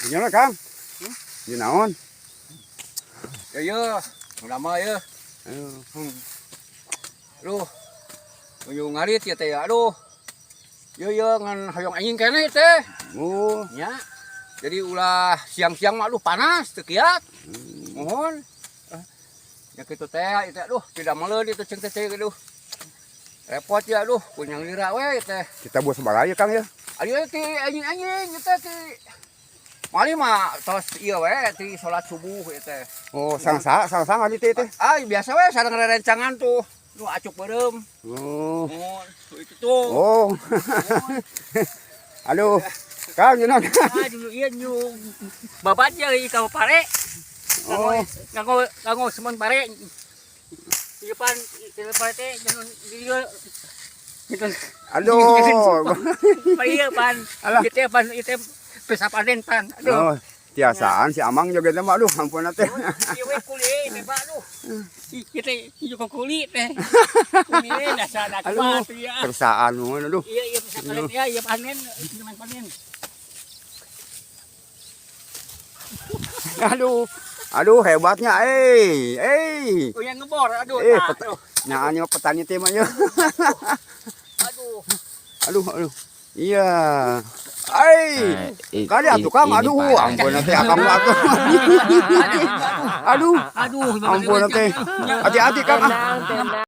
Gimana, Kang? Ieu naon? Ya ya, lama ya. Ayo. Aduh. Nuju ngarit ya teh, aduh. Ya ya, ngan hoyong anjing keneh teh. Oh, Nya. Jadi ulah siang-siang mah aduh panas teu kiat. Mohon. Eh, ya kitu teh itu aduh tidak maleun itu ceng teh aduh. Repot ya aduh, kunyang lira we teh. Kita buat sabaraha ya, Kang, ya? Ayo ti anjing-anjing itu ti. Mali mah tos ieu we ti salat subuh ieu teh. Oh, sang sang sang teh teh. Ah, biasa we sareng rerencangan tuh. Nu acuk beureum. Oh. Oh, itu tuh. Oh. Aduh. Kang, ieu naon? Ah, dulu iya nyu babat ya ka pare. Oh. Nganggo nganggo semen pare. Ieu pan ieu pare teh jangan dieu gitu. Aduh. Pare ieu pan. Alah. Ieu teh pan ieu teh pesa panen pan. Aduh. Oh, tiasaan si Amang juga teh mah aduh ampun teh. Ieu we kuli teh Pak aduh. Ieu teh ieu kok kuli teh. Kuli dasar Aduh. kuat ya. Kersaan mun aduh. Iya iya pesa panen ya iya panen teman panen. Aduh. Aduh hebatnya eh. Eh. Oh yang ngebor aduh. Eh, tah, peta aduh. nah, ini mah petani teh mah ya. Aduh. Aduh, aduh. Iya. Ai. Nah, Kali atuh Kang, ini aduh, parah. ampun teh akang mah atuh. Aduh, Aduh, ampun teh. Hati-hati Kang. Ah. Tenang, tenang.